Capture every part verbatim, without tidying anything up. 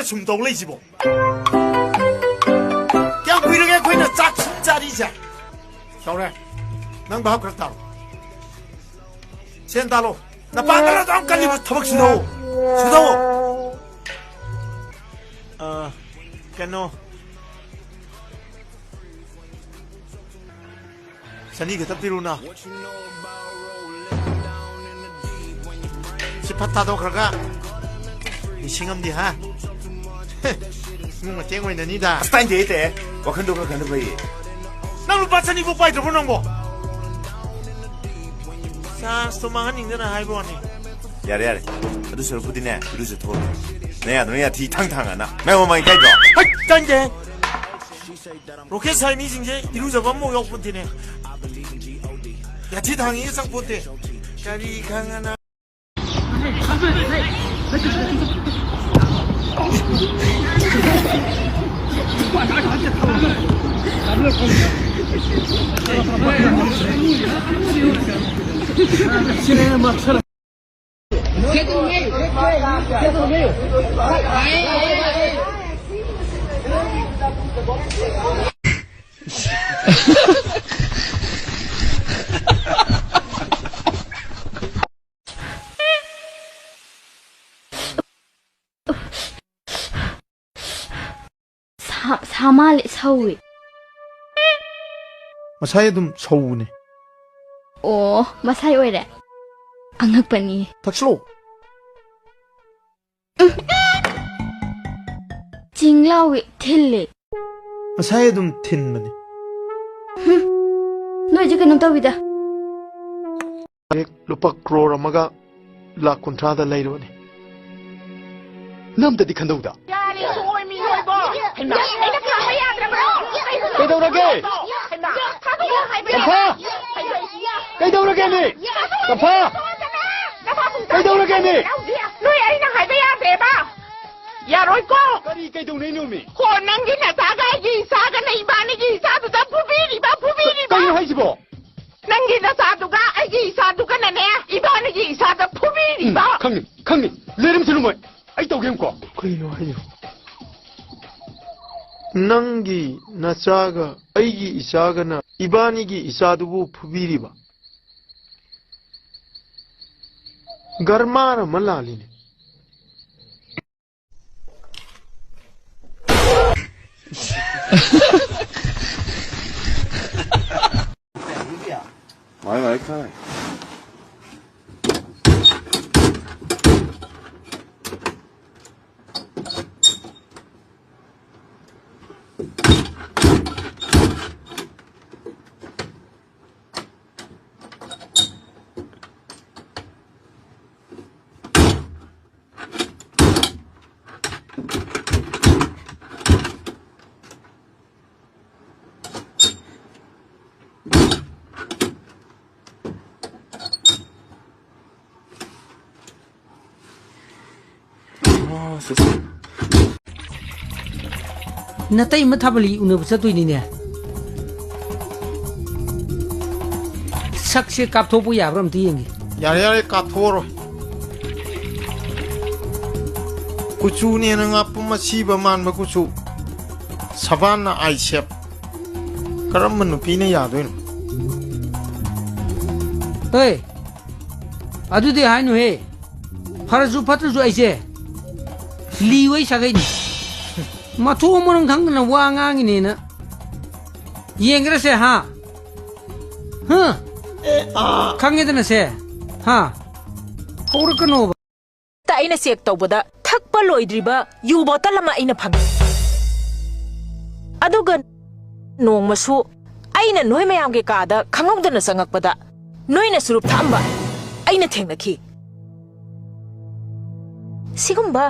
ꯆꯥꯛꯇ ꯁꯨꯝ ꯇꯧ ꯂꯩꯁꯤꯕꯣ? ꯀꯌꯥꯝ ꯀꯨꯏꯔꯒꯦ ꯑꯩꯈꯣꯏꯅ ꯆꯥꯛ ꯁꯨꯝ ꯆꯥꯔꯤꯁꯦ? ꯇꯧꯔꯦ꯫ ꯅꯪ ꯚꯥꯞ ꯈꯔ ꯇꯥꯎ꯫ ꯁꯦꯟ ꯇꯥꯜꯂꯣ꯫ ꯅꯄꯥ ꯅꯔꯥ ꯑꯗꯨꯛ ꯀꯜꯂꯤꯕ ꯊꯕꯛ ꯁꯨꯗꯧ꯫ ꯁꯨꯗꯧ꯫ ꯑ, ꯀꯩꯅꯣ꯫ ꯆꯅꯤ ꯈꯛꯇ ꯄꯤꯔꯨꯅ꯫ ꯁꯤ ꯐꯠ ꯊꯥꯗꯣꯛꯈ꯭ꯔꯒ ꯂꯤꯁꯤꯡ ꯑꯃꯗꯤ, ꯍꯥ? ꯏꯃꯨꯡ ꯃꯇꯦꯡ ꯑꯣꯏꯅꯅꯤꯗ꯫ ꯑꯁ, ꯇꯥꯏꯟꯗꯦ, ꯇꯦ꯫ ꯋꯥꯈꯟꯗꯣ ꯈꯔ ꯈꯟꯊꯕ ꯐꯩꯌꯦ꯫ ꯅꯪ ꯂꯨꯄꯥ ꯆꯅꯤ ꯐꯥꯎ ꯄꯥꯏꯗ꯭ꯔꯕꯣ ꯅꯪꯕꯣ? ꯆꯥꯟꯁꯇꯣ ꯃꯥꯡꯍꯟꯅꯤꯡꯗꯅ ꯍꯥꯏꯕ ꯋꯥꯅꯤ꯫ ꯌꯥꯔꯦ, ꯌꯥꯔꯦ꯫ ꯑꯗꯨ ꯁꯔꯨꯛꯄꯨꯗꯤꯅꯦ, ꯏꯔꯨꯖꯊꯣꯛꯑꯣ꯫ ꯅꯌꯥꯗꯣ ꯅꯌꯥꯊꯤ ꯊꯥꯡ ꯊꯥꯡꯉꯅ꯫ ꯃꯌꯥꯝ ꯃꯃꯥꯡ ꯏꯀꯥꯏꯗ꯭ꯔꯣ? ꯍꯩꯠ, ꯇꯥꯏꯟꯗꯦ꯫ ꯔꯣꯀꯦꯠ ꯁꯥꯏ ꯃꯤꯁꯤꯡꯁꯦ ꯏꯔꯨꯖꯕ ꯑꯃꯐꯥꯎ ꯌꯥꯎꯄꯣꯟꯇꯦꯅꯦ꯫ ꯌꯥꯊꯤ ꯊꯥꯡꯉꯤꯒ ꯆꯪꯄꯣꯟꯇꯦ꯫ ꯀꯔꯤ ꯈꯪꯉꯅ? ꯁꯥ, ꯁꯥ ꯃꯥꯜꯂꯦ, ꯁꯧꯏ꯫ ꯃꯁꯥꯏ ꯑꯗꯨꯝ ꯁꯧꯕꯅꯦ꯫ ꯑꯣ, ꯃꯁꯥꯏ ꯑꯣꯏꯔꯦ꯫ ꯑꯉꯛꯄꯅꯤ꯫ ꯊꯛꯁꯂꯣ꯫ ꯆꯤꯡ ꯂꯥꯎꯏ, ꯊꯤꯜꯂꯤ꯫ ꯃꯁꯥꯏ ꯑꯗꯨꯝ ꯊꯤꯟꯕꯅꯦ꯫ ꯍꯨꯝ, ꯅꯣꯏꯁꯦ ꯀꯩꯅꯣꯝ ꯇꯧꯋꯤꯗ꯫ ꯂꯨꯄꯥ ꯀ꯭ꯔꯣꯔ ꯑꯃꯒ ꯂꯥꯛ ꯀꯨꯟꯊ꯭ꯔꯥꯗ ꯂꯩꯔꯨꯕꯅꯤ꯫ ꯅꯪ ꯑꯝꯇꯗꯤ ꯈꯟꯗꯧꯗ꯫ ꯌꯥꯔꯦ, ꯏꯕꯨꯡꯉꯣ, ꯃꯤ ꯍꯣꯏꯕꯣ꯫ ꯍꯩꯃꯥ, ꯑꯩꯅ ꯈꯥꯝꯕ ꯌꯥꯗ꯭ꯔꯕ꯭ꯔꯣ? ꯀꯩꯗꯧꯔꯒꯦ? ꯍꯩꯃꯥ, ꯊꯥꯗꯣꯛꯑꯣ ꯍꯥꯏꯕ ꯀꯝꯐꯥ! ꯌꯥꯗ꯭ꯔꯣ? ꯀꯩꯗꯧꯔꯒꯦ ꯃꯤ? ꯀꯝꯐꯥ! ꯅꯄꯥꯕꯨꯡ ꯀꯩꯗꯧꯔꯒꯦ ꯃꯤ? ꯅꯣꯏ ꯑꯩꯅ ꯍꯥꯏꯕ ꯌꯥꯗ꯭ꯔꯦꯕ? ꯌꯥꯔꯣꯏꯀꯣ? ꯀꯔꯤ ꯀꯩꯗꯧꯅꯩꯅꯣ ꯃꯤ? ꯀꯣ ꯅꯪꯒꯤ ꯅꯆꯥꯒ ꯑꯩꯒꯤ ꯏꯆꯥꯒꯅ ꯏꯕꯥꯅꯤꯒꯤ ꯏꯆꯥꯗꯨꯗ ꯐꯨꯕꯤꯔꯤꯕ, ꯐꯨꯕꯤꯔꯤꯕ? ꯀꯩꯅꯣ ꯍꯥꯏꯁꯤꯕꯣ? ꯅꯪꯒꯤ ꯅꯆꯥꯗꯨꯒ ꯑꯩꯒꯤ ꯏꯆꯥꯗꯨꯒꯅꯅꯦ, ꯏꯕꯥꯅꯤꯒꯤ ꯏꯆꯥꯗ ꯎꯝ, ꯐꯨꯕꯤꯔꯤꯕ꯫ ꯈꯪꯉꯤ, ꯈꯪꯉꯤ꯫ ꯂꯩꯔꯝꯁꯅꯨ ꯃꯣꯏ꯫ ꯑꯩ ꯇꯧꯒꯦ ꯌꯦꯡꯉꯨꯀꯣ꯫ ꯀꯩꯅꯣ ꯍꯥꯏꯁꯤꯕꯣ? ꯅꯪꯒꯤ ꯅꯆꯥꯒ ꯑꯩꯒꯤ ꯏꯆꯥꯒꯅ ꯏꯕꯥꯅꯤꯒꯤ ꯏꯆꯥꯗꯨꯕꯨ ꯐꯨꯕꯤꯔꯤꯕ? ꯒꯔꯃꯥꯔ ꯑꯃ ꯂꯥꯜꯂꯤꯅꯦ꯫ ꯃꯥꯏ ꯃꯥꯏ ꯈꯥꯏ꯫ ꯅꯇꯩꯃ ꯊꯥꯕꯜꯂꯤ ꯎꯅꯕ ꯆꯠꯇꯣꯏꯅꯤꯅꯦ꯫ ꯁꯛꯁꯦ ꯀꯥꯞꯊꯣꯛꯄ ꯌꯥꯕ꯭ꯔꯥ ꯑꯝꯇ ꯌꯦꯡꯒꯦ꯫ ꯌꯥꯔꯦ, ꯌꯥꯔꯦ, ꯀꯥꯞꯊꯣꯛꯑꯔꯣꯏ꯫ ꯀꯨꯆꯨꯅꯦꯅ ꯉꯥꯄ꯭ꯔꯨꯝ ꯑꯁꯤꯕ ꯃꯥꯟꯕ ꯀꯨꯆꯨ꯫ ꯁꯕꯥꯟꯅ ꯑꯥꯏꯁꯦꯞ꯫ ꯀꯔꯝꯕ ꯅꯨꯄꯤꯅ ꯌꯥꯗꯣꯏꯅꯣ? ꯑꯦ, ꯑꯗꯨꯗꯤ ꯍꯥꯏꯅꯨꯍꯦ꯫ ꯐꯔꯁꯨ ꯐꯠꯇ꯭ꯔꯁꯨ ꯑꯩꯁꯦ ꯂꯤꯋꯩ ꯁꯥꯒꯩꯅꯤ꯫ ꯃꯊꯣꯡ ꯃꯔꯝ ꯈꯪꯗꯅ ꯋꯥ ꯉꯥꯡꯉꯤꯅꯦꯅ꯫ ꯌꯦꯡꯈ꯭ꯔꯁꯦ, ꯍꯥ? ꯍꯥ? ꯈꯪꯉꯦꯗꯅ ꯁꯦ, ꯍꯥ? ꯍꯧꯔꯛꯀꯅꯣꯕ꯫ ꯇ ꯑꯩꯅ ꯆꯦꯛ ꯇꯧꯕꯗ ꯊꯛꯄ ꯂꯣꯏꯗ꯭ꯔꯤꯕ ꯌꯨ ꯕꯣꯇꯜ ꯑꯃ ꯑꯩꯅ ꯐꯪꯉꯤ꯫ ꯑꯗꯨꯒ ꯅꯣꯡꯃꯁꯨ ꯑꯩꯅ ꯅꯣꯏ ꯃꯌꯥꯝꯒꯤ ꯀꯥꯗ ꯈꯪꯍꯧꯗꯅ ꯆꯪꯉꯛꯄꯗ ꯅꯣꯏꯅ ꯆꯨꯔꯨꯞ ꯊꯛꯑꯝꯕ ꯑꯩꯅ ꯊꯦꯡꯅꯈꯤ꯫ ꯁꯤꯒꯨꯝꯕ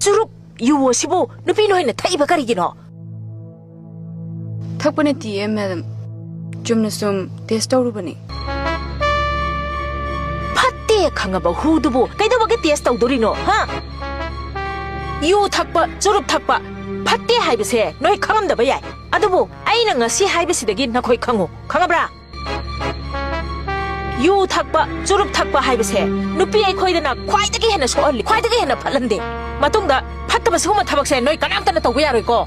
ꯆꯨꯔꯨꯞ ꯌꯨ ꯑꯁꯤꯕꯨ ꯅꯨꯄꯤ ꯅꯣꯏꯅ ꯊꯛꯏꯕ ꯀꯔꯤꯒꯤꯅꯣ? ꯊꯛꯄ ꯅꯠꯇꯤꯌꯦ, ꯃꯦꯗꯝ꯫ ꯆꯨꯝꯅ ꯁꯨꯝ ꯇꯦꯁ ꯇꯧꯔꯨꯕꯅꯤ꯫ ꯐꯠꯇꯦ ꯈꯪꯉꯕ ꯍꯨꯗꯨꯕꯨ ꯀꯩꯗꯧꯕꯒꯤ ꯇꯦꯁ ꯇꯧꯗꯣꯔꯤꯅꯣ, ꯍꯥ? ꯌꯨ ꯊꯛꯄ, ꯆꯨꯔꯨꯞ ꯊꯛꯄ ꯐꯠꯇꯦ ꯍꯥꯏꯕꯁꯦ ꯅꯣꯏ ꯈꯪꯉꯝꯗꯕ ꯌꯥꯏ꯫ ꯑꯗꯨꯕꯨ ꯑꯩꯅ ꯉꯁꯤ ꯍꯥꯏꯕꯁꯤꯗꯒꯤ ꯅꯈꯣꯏ ꯈꯪꯉꯨ, ꯈꯪꯉꯕ꯭ꯔꯥ? ꯌꯨ ꯊꯛꯄ, ꯆꯨꯔꯨꯞ ꯊꯛꯄ ꯍꯥꯏꯕꯁꯦ ꯅꯨꯄꯤ ꯑꯩꯈꯣꯏꯗꯅ ꯈ꯭ꯋꯥꯏꯗꯒꯤ ꯍꯦꯟꯅ ꯁꯣꯛꯍꯜꯂꯤ, ꯈ꯭ꯋꯥꯏꯗꯒꯤ ꯍꯦꯟꯅ ꯐꯠꯍꯟꯗꯦ꯫ ꯃꯇꯨꯡꯗ ꯐꯠꯇꯕ ꯁꯤꯒꯨꯝꯕ ꯊꯕꯛꯁꯦ ꯅꯣꯏ ꯀꯅꯥꯝꯇꯅ ꯇꯧꯕ ꯌꯥꯔꯣꯏꯀꯣ꯫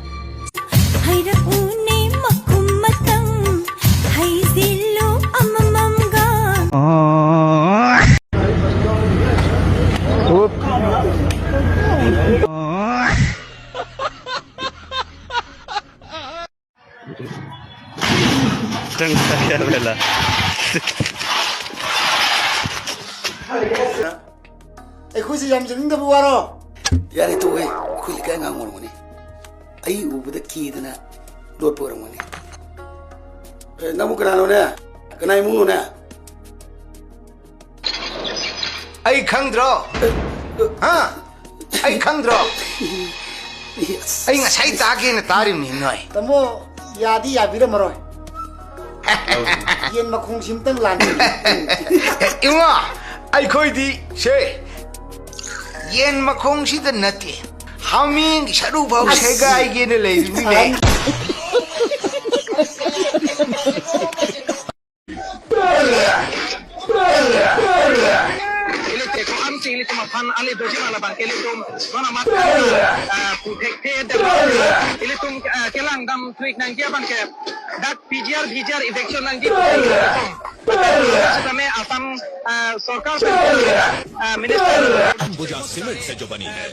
ꯍꯩꯔꯛꯎꯅꯦ ꯃꯈꯨꯝ ꯃꯇꯪ, ꯍꯩꯖꯤꯜꯂꯨ ꯑꯃꯃꯝꯒ꯫ ꯑꯩꯈꯣꯏꯁꯦ ꯌꯥꯝ ꯌꯦꯡꯅꯤꯡꯗꯕ ꯋꯥꯔꯣ? ꯌꯥꯔꯦ, ꯇꯣꯛꯑꯦ꯫ ꯑꯩꯈꯣꯏ ꯂꯩꯀꯥꯏ ꯑꯉꯥꯡ ꯑꯣꯏꯔꯝꯒꯅꯤ꯫ ꯑꯩ ꯎꯕꯗ ꯀꯤꯗꯅ ꯂꯣꯠꯄ ꯑꯣꯏꯔꯝꯒꯅꯤ꯫ ꯑꯦ, ꯅꯪꯕꯨ ꯀꯅꯥꯅꯣꯅꯦ? ꯀꯅꯥ ꯏꯃꯨꯡꯅꯣꯅꯦ? ꯑꯩ ꯈꯪꯗ꯭ꯔꯣ? ꯍꯥ? ꯑꯩ ꯈꯪꯗ꯭ꯔꯣ? ꯑꯩ ꯉꯁꯥꯏ ꯇꯥꯒꯦꯅ ꯇꯥꯔꯤꯕꯅꯤ ꯅꯣꯏ꯫ ꯇꯥꯃꯣ, ꯌꯥꯗꯤ ꯌꯥꯕꯤꯔꯝꯃꯔꯣꯏ꯫ ꯌꯦꯟ ꯃꯈꯣꯡꯁꯤꯝꯇꯪ ꯂꯥꯟꯕꯤꯌꯨ꯫ ꯏꯃꯥ, ꯑꯩꯈꯣꯏꯗꯤ ꯁꯦ, ꯌꯦꯟ ꯃꯈꯣꯡꯁꯤꯗ ꯅꯠꯇꯦ, ꯍꯥꯃꯦꯡꯒꯤ ꯁꯔꯨ ꯐꯥꯎ ꯑꯁ꯫ ꯁꯦꯒꯥꯏꯒꯦꯅ ꯂꯩꯔꯤꯕꯅꯤꯅꯦ꯫ ꯑꯍꯟ꯫ Ilitum, ko am si ilitum aphan ali doji mala bangke ilitum nona mat, ah, puthek te de ilitum, ah, kelang dam tuik nangji abangke dak P G R, V G R eviction nangji ilitum. Kami Assam, ah, sorkar, ah, minister Ambuja Cement se jo bani hai.